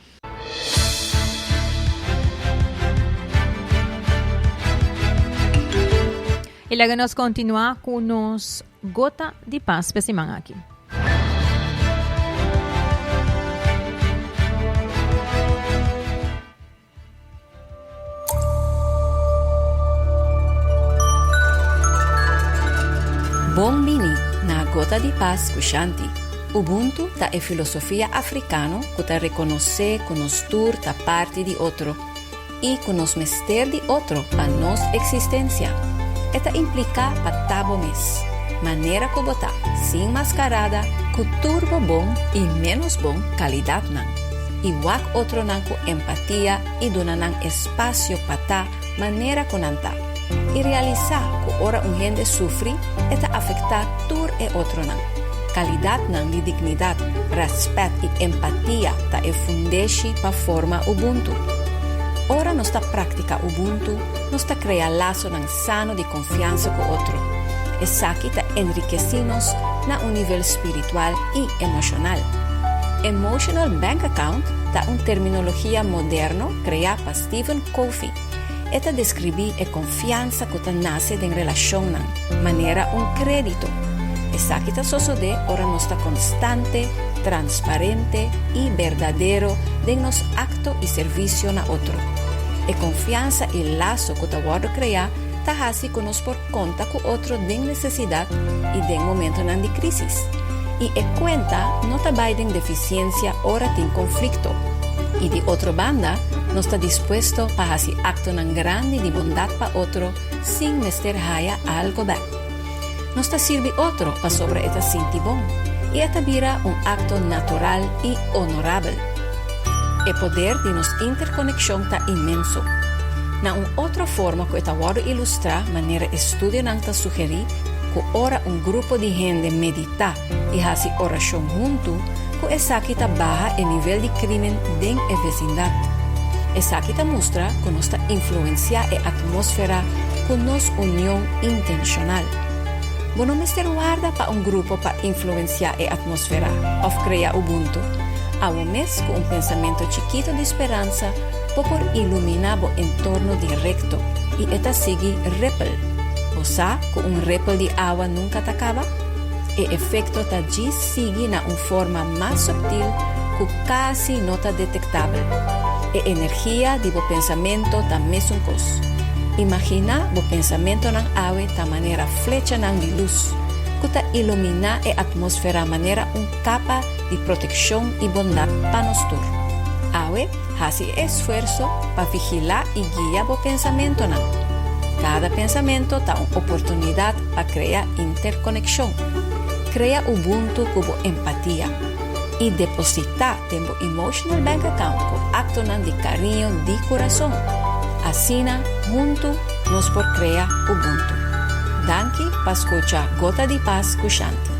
S7: I laga nos kontinuá ku nos Gota di Pas p'e siman aki.
S25: Bon bini na Gota di Pas ku Shanti.
S4: Ubuntu ta e filosofia afrikano ku ta rekonosé ku nos tur ta parti di otro i ku nos mester di otro pa nos eksistensia. E ta impliká pa ta bo mes, manera ku bo ta, sin maskarada, ku tur bo bon i ménos bon kalidatnan, i wak otronan ku empatia i duna nan espasio pa ta manera ku nan ta, i realisá ku ora un hende sufri e ta afektá tur e otronan. Kalidatnan di dignidat, rèspèt i empatia ta e fundeshi pa forma Ubuntu. Ora nos ta praktiká Ubuntu, nos ta krea lasonan sano di konfiansa ku otro. Esaki ta enrikesí nos na un nivel spiritual i emoshonal. Emotional Bank Account ta un terminologia moderno kreá pa Stephen Covey. E ta deskribí e konfiansa ku ta nase den relashonnan, manera un krédito. Esaki ta sosodé ora nos ta konstante, transparente i berdadero den nos akto i servisio na otro. E konfiansa i laso ku ta wòrdu kreá ta hasi ku nos por konta ku otro den nesesidat i den momentonan di krísis. I e kuenta no ta bai den defisiensia ora tin konflikto. I di otro banda, nos ta dispuesto pa hasi aktonan grandi di bondat pa otro sin mester haya algo bèk. Nos ta sirbi otro pasobra e ta sinti bon, i e ta bira un akto natural i onorabel. E poder di nos interkonekshon ta inmenso. Na un otro forma ku e ta wòrdu ilustrá manera estudionan ta sugerí ku ora un grupo di hende meditá i hasi orashon huntu, ku esaki ta baha e nivel di krímen den e vesindat. Esaki ta mustra ku nos ta influensiá e atmósfera ku nos union intenshonal. Bo no mester warda pa un grupo pa influensiá e atmósfera òf krea ubuntu. Awo mes ku un pensamentu chikitu di speransa bo por iluminá bo entorno direkto i e ta sigui ripple. Bo sa ku un ripple di awa nunka ta kaba? E efekto ta djis sigui na un forma mas subtil ku kasi no ta detektabel. E energia di bo pensamento ta mesun kos. Imaginá bo pensamentonan awe ta manera flechanan di lus ku ta iluminá e atmósfera manera un kapa di protekshon i bondat pa nos tur. Awe, hasi e esfuerso pa vigilá i guia bo pensamentonan. Kada pensamento ta un oportunidat pa krea interkonekshon. Krea ubuntu ku bo empatia i depositá den bo emotional bank account ku aktonan di kariño di kurason. Asina, huntu nos por krea ubuntu. Danki pa skucha Gota di Pas ku Shanti.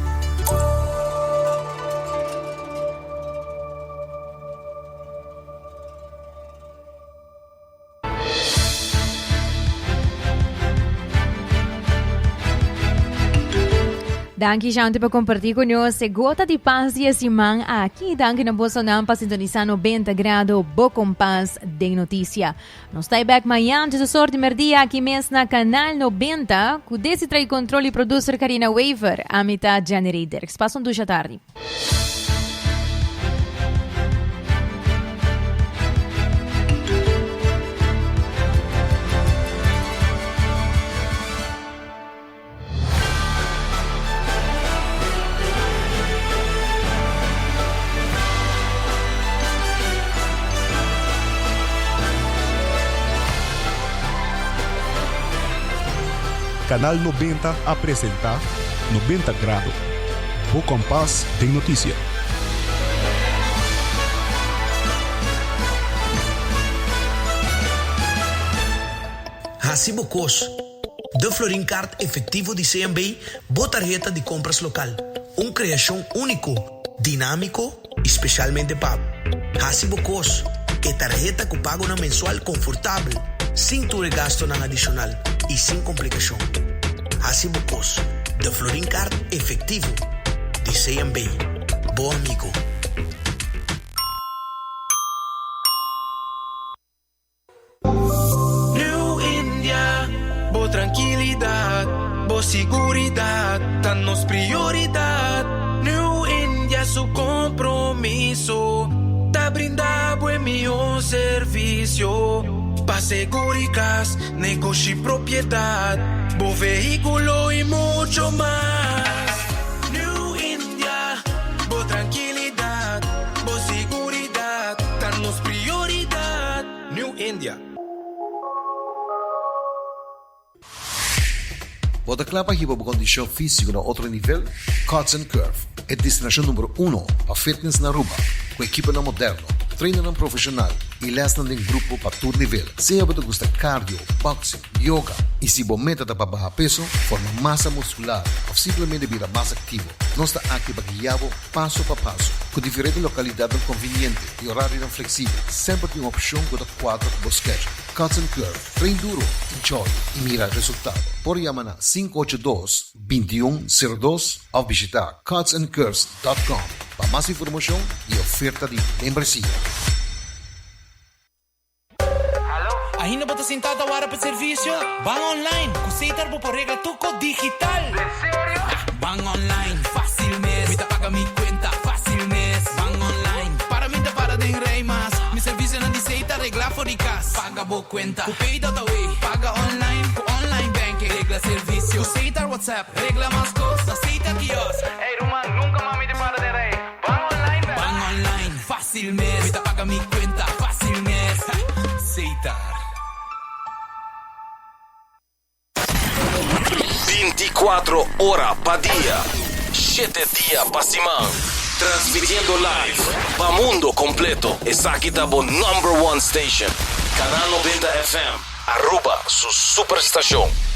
S7: Danki Shanti pa compartir cu nos e gota di paz di e siman aki. Danki na bosonan pa sintonisa 90 grado bo kompas den noticia. Nos ta back mañan dje sor di merdia aki mes na Canal 90 cu desi trai control y producer Karina Wever. Ami ta Jenny Rey Dirks. Pasa un dusha tardi.
S5: Canal 90 a presenta 90 Grado, bo kompas den notisia.
S6: Hasi bo kos. De Florin Card Efectivo di CMB, bo tarheta di compras local. Un creacion unico, dinamico y specialmente pa bo. Hasi bo kos. E tarheta cu pagonan mensual confortabel, sin tur e gastonan adicional y sin complicacion. Hasi bo kos. De Florin Card Efectivo di CMB. Bo amigo.
S8: New India, bo trankilidat, bo siguridat ta nos prioridat. New India su kompromiso ta brinda bo e mihó servisio pa seguri kas, negoshi, propiedat, bo vehíkulo i mucho mas. New India, bo.
S9: Bo ta kla pa hiba bo kondishon físiko na otro nivel? Cuts and Curve, e destinashon numero uno pa fitness na Aruba, ku ekiponan moderno, trainernan profeshonal i lèsnan den grupo pa tur nivel. Sea bo ta gusta cardio, boxing, yoga i si bo meta ta pa baha peso, forma masa muskular òf simplemente bira mas aktivo, nos ta aki pa guia bo paso pa paso. Ku diferente lokalidatnan konviniente i orarionan fleksibel, semper tin un opshon ku ta kuadra ku bo schedule. Cuts and Curve, train duro, enjoy i mira resultado. Por yama na 582 2102 òf bishitá cutsandcurves.com pa mas informashon i oferta di membresia.
S10: Ainda bo ta sintá ta wara pa servisio? Ban online! Ku Setar bo por regla tur kos digital! Den serio? Ban online, fásil mes! Mi ta paga mi kuenta, fásil mes! Ban online, para mi ta para den rei mas! Mi servisionan di Setar reglá for di kas. Paga bo kuenta ku Pay.awe. Paga online ku online banking. Regla servisio ku Setar WhatsApp. Regla mas kos na Setar kiosk. Ey ruman, nunka mas mi ta para den rei. Ban online bek! Ban online, fásil mes! Mi ta paga mi kuenta, fásil mes! Setar.
S11: 24 ora pa dia, shete dia pa siman, transmitiendo live pa mundo completo. Esaki ta bo number one station, Canal 90 FM, Aruba su superstacion.